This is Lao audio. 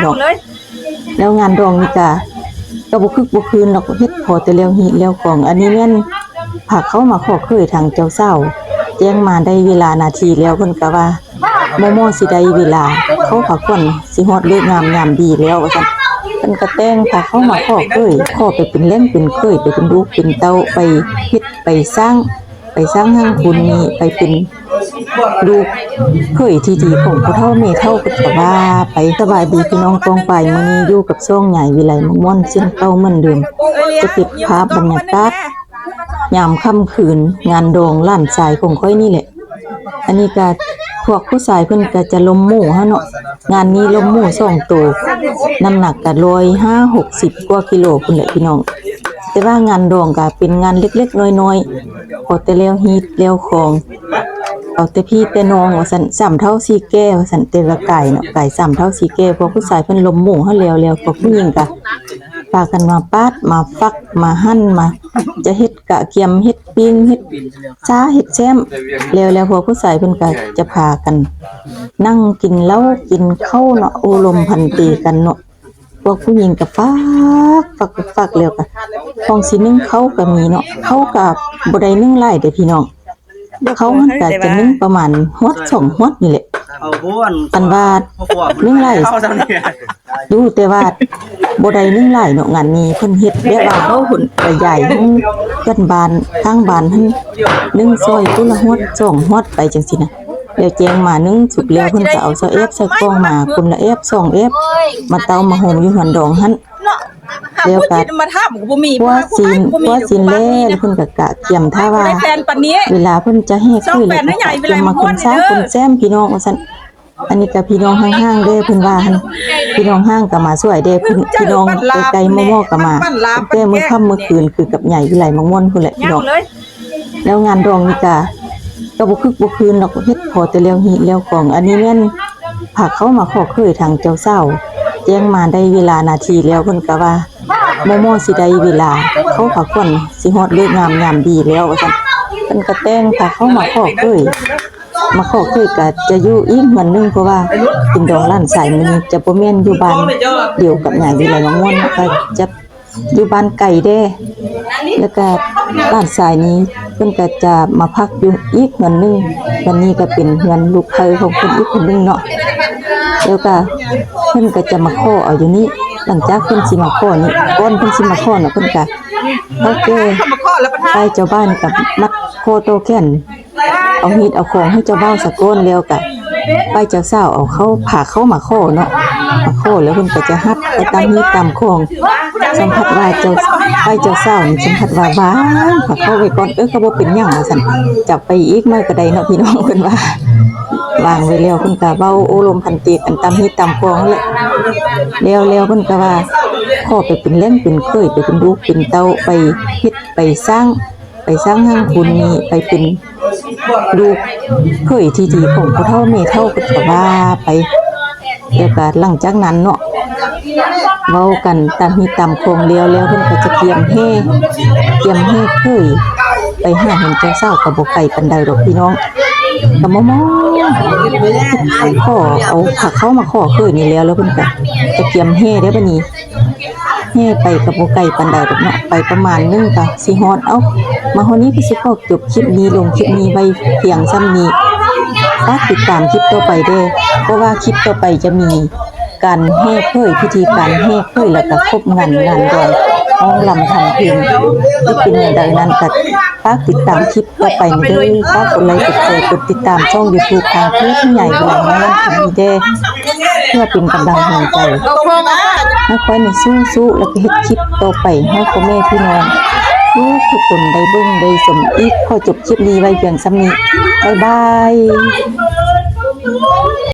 ດອກ. ແລ້ວງານດອງນີ້ກະ ກະບໍ່ຄຶກບໍ່ຄືນດອກ ເຮັດພໍແຕ່ແລ້ວຮີດແລ້ວຄອງ. ອັນນີ້ແມ່ນພາເຂົ້າມາຂໍເຂີຍທາງເຈົ້າສາວ ແຈ້ງມາໄດ້ເວລານາທີແລ້ວ ເພິ່ນກະວ່າມໍ່ໆຊິໄດ້ເວລາ ເຂົ້າພາຂວັນຊິຮອດເລີກງາມຍາມດີແລ້ວວ່າຊັ້ນ. ເພິ່ນກະແຕ່ງພາເຂົ້າມາຂໍເຂີຍ ຂໍໄປເປັນແຫຼ່ງເປັນເຂີຍ ໄປເປັນລູກເປັນເຕົ້າ ໄປເຮັດໄປສ້າງ ໄປສ້າງຮັ່ງຄູນມີ ໄປເປັນລູກເຂີຍທີ່ດີຂອງພໍ່ເຖົ້າແມ່ເຖົ້າ ເພິ່ນກະວ່າໄປ. ສະບາຍດີພີ່ນ້ອງປ້ອງປາຍ ມື້ນີ້ຢູ່ກັບຊ່ອງຍາຍວິໄລ ມາມ່ວນເຊັ່ນເກົ່າເໝືອນເດີມ ຈະເກັບພາບບັນຍາກາດຍາມຄ່ຳຄືນງານດອງຫຼານຊາຍຂອງຂ້ອຍນີ້ແຫຼະ. ອັນນີ້ກະພວກຜູ້ຊາຍເພິ່ນກະຈະລົມໝູເຮົາເນາະ. ງານນີ້ລົມໝູສອງໂຕ ນ້ຳໜັກກະຮ້ອຍຫ້າ ຫົກສິບກວ່າກິໂລພຸ້ນແຫຼະພີ່ນ້ອງ. ແຕ່ວ່າງານດອງກະເປັນງານເລັກໆນ້ອຍໆ ພໍແຕ່ແລ້ວຮີດແລ້ວຄອງ ເອົາແຕ່ພີ່ແຕ່ນ້ອງວ່າຊັ້ນ ສາມເຖົ້າສີ່ແກ່ວ່າຊັ້ນ. ແຕ່ວ່າກາຍເນາະ ກາຍສາມເຖົ້າສີ່ແກ່ ພວກຜູ້ຊາຍເພິ່ນລົມໝູເຮົາແລ້ວ ແລ້ວພວກຜູ້ຍິງກະພາກັນມາປາດ ມາຝັກ ມາຫັ່ນ ມາ ຈະເຮັດກະກຽມ ເຮັດປີ້ງ ເຮັດຊາ ເຮັດແຊມ ແລ້ວ ແລ້ວພວກຜູ້ຊາຍເພິ່ນກະຈະພາກັນນັ່ງກິນເຫຼົ້າກິນເຂົ້າເນາະ ໂອ້ລົມພັນເຕກັນເນາະ. ພວກຜູ້ຍິງກະຟັກ ຟັກ ຟັກ ແລ້ວກະ ຂອງຊິໜຶ້ງເຂົ້າກະມີເນາະ. ເຂົ້າກະບໍ່ໄດ້ໜຶ້ງຫຼາຍເດ້ພີ່ນ້ອງ ເຂົ້າຫັ້ນກະຈະໜຶ້ງປະມານຮອດສອງຮອດນີ້ແຫຼະ. ເອົາບໍ່ ອັນ ອັນວ່າ ເອົາບໍ່ ໜຶ້ງຫຼາຍ ເອົາສ່ຳນີ້ ຢູ່ ແຕ່ວ່າບໍ່ໄດ້ໜຶ້ງຫຼາຍເນາະ. ງານນີ້ເພິ່ນເຮັດແບບວ່າເວົ້າເພິ່ນກະຢາຍໃຫ້ເພື່ອນບ້ານຂ້າງບ້ານຫັ້ນໜຶ້ງຊ່ອຍ ຜູ້ລະຮອດສອງຮອດໄປຈັ່ງຊີ້ນະ. ແລ້ວແຈ້ງມາໜຶ້ງສຸກແລ້ວ ເພິ່ນກະເອົາຊາວແອບໃສ່ກ່ອງມາ ຄົນລະແອບສອງແອບ ມາເຕົ້າມາໂຮມຢູ່ເຮືອນດອງຫັ້ນ. ແລ້ວກະຄົວຊີ້ນ ຄົວຊີ້ນແລ້ວ ແລ້ວເພິ່ນກະກະກຽມຖ້າວ່າເວລາເພິ່ນຈະແຫ່ເຂີຍ ແລ້ວກະກະກຽມມາຄົນຊາຄົນແຊມພີ່ນ້ອງວ່າຊັ້ນ. ອັນນີ້ກະພີ່ນ້ອງຫ່າງໆເດີ ເພິ່ນວ່າຫັ້ນ ພີ່ນ້ອງຫ່າງກະມາຊ່ວຍເດີ ພີ່ນ້ອງໃກ້ໆມໍ່ໆກະມາ ແຕ່ມື້ຄ່ຳມື້ຄືນຄືກັບຍາຍວິໄລມາມ່ວນພຸ້ນແຫຼະພີ່ນ້ອງ. ແລ້ວງານດອງນີ້ກະ ກະບໍ່ຄຶກບໍ່ຄືນດອກ ເຮັດພໍແຕ່ແລ້ວຮີດແລ້ວຄອງ. ອັນນີ້ແມ່ນພາເຂົ້າມາຂໍເຂີຍທາງເຈົ້າສາວ ແຈ້ງມາໄດ້ເວລານາທີແລ້ວ ເພິ່ນກະວ່າມໍ່ໆຊິໄດ້ເວລາ ເຂົ້າພາຂວັນຊິຮອດເລີກງາມຍາມດີແລ້ວວ່າຊັ້ນ. ເພິ່ນກະແຕ່ງພາເຂົ້າມາຂໍເຂີຍ ມາຂໍເຂີຍກະຈະຢູ່ອີກເຮືອນໜຶ່ງ ເພາະວ່າກິນດອງຫຼານຊາຍມື້ນີ້ຈະບໍ່ແມ່ນຢູ່ບ້ານດຽວກັບຍາຍວິໄລມາມ່ວນ ກະຈະ ຢູ່ບ້ານໄກແດ່ ແລ້ວກະຫຼານຊາຍນີ້ເພິ່ນກະຈະມາພັກຢູ່ອີກເຮືອນໜຶ່ງ. ເຮືອນນີ້ກະເປັນເຮືອນລູກເຂີຍຂອງເພິ່ນອີກຄົນໜຶ່ງເນາະ. ແລ້ວກະເພິ່ນກະຈະມາຂໍເອົາຢູ່ນີ້ ຫຼັງຈາກເພິ່ນຊິມາຂໍນີ້ ກ່ອນເພິ່ນຊິມາຂໍເນາະ ເພິ່ນກະເອົາແກ່ ໄປເຈົ້າບ້ານກະມັດຂໍ້ຕໍ່ແຂນ ເອົາຮີດເອົາຄອງໃຫ້ເຈົ້າບ່າວສາກ່ອນ ແລ້ວກະໄປເຈົ້າສາວເອົາເຂົ້າ ພາເຂົ້າມາຂໍເນາະ ມາຂໍແລ້ວເພິ່ນກະຈະຮັບໄປຕາມຮີດຕາມຄອງ. ສຳຜັດວ່າເຈົ້າ ໄປເຈົ້າສາວນີ້ສຳຜັດວ່າວາງພາເຂົ້າໄວ້ກ່ອນ ເອີ ກະບໍ່ເປັນຫຍັງວ່າຊັ້ນ ຈັບໄປອີກໜ້ອຍກະໄດ້ເນາະພີ່ນ້ອງ ເພິ່ນວ່າ ວາງໄວ້ແລ້ວ ເພິ່ນກະເວົ້າໂອ້ລົມພັນເຕກັນຕາມຮີດຕາມຄອງຫັ້ນແຫຼະ. ແລ້ວ ແລ້ວເພິ່ນກະວ່າຂໍໄປເປັນແຫຼ່ງເປັນເຂີຍ ໄປເປັນລູກເປັນເຕົ້າ ໄປເຮັດໄປສ້າງ ໄປສ້າງຮັ່ງຄູນມີ ໄປເປັນລູກເຂີຍທີ່ດີຂອງພໍ່ເຖົ້າແມ່ເຖົ້າ ເພິ່ນກະວ່າໄປ. ແລ້ວກະຫຼັງຈາກນັ້ນເນາະ ເວົ້າກັນຕາມຮີດຕາມຄອງແລ້ວ ແລ້ວເພິ່ນກະຈະກຽມແຫ່ ກຽມແຫ່ເຂີຍໄປຫາເຮືອນເຈົ້າສາວ ກະບໍ່ໄກປານໃດດອກພີ່ນ້ອງ ກະມໍ່ໆ ຂໍເອົາພາເຂົ້າມາຂໍເຂີຍນີ້ແລ້ວ ແລ້ວເພິ່ນກະຈະກຽມແຫ່ເດ້ບາດນີ້. ແຫ່ໄປກະບໍ່ໄກປານໃດດອກເນາະ ໄປປະມານໜຶ່ງກະຊິຮອດ. ເອົ້າ ມາຮອດນີ້ກະຊິຂໍຈົບຄລິບນີ້ ລົງຄລິບນີ້ໄວ້ພຽງສ່ຳນີ້ ຝາກຕິດຕາມຄລິບຕໍ່ໄປເດີ ເພາະວ່າຄລິບຕໍ່ໄປຈະມີການແຫ່ເຜີຍ ພິທີການແຫ່ເຜີຍ ແລ້ວກະຄົບງັນງານດອງ ຮ້ອງລຳທຳເພງ ຈະເປັນແນວໃດນັ້ນກະຝາກຕິດຕາມຄລິບ ຕໍ່ໄປນີ້ເດີ ຝາກກົດໄລ ກົດແຊ ກົດຕິດຕາມຊ່ອງຢູທູບທາງເພຈໃຫຍ່ວິໄລມາມ່ວນນີ້ແດ່ ເພື່ອເປັນກຳລັງແຮງໃຈໃຫ້ຂ້ອຍນີ້ສູ້ໆ ແລ້ວກະເຮັດຄລິບຕໍ່ໄປໃຫ້ພໍ່ແມ່ພີ່ນ້ອງທຸກໆຄົນໄດ້ເບິ່ງໄດ້ຊົມອີກ. ຂໍຈົບຄລິບນີ້ໄວ້ພຽງສ່ຳນີ້ ບາຍບາຍ.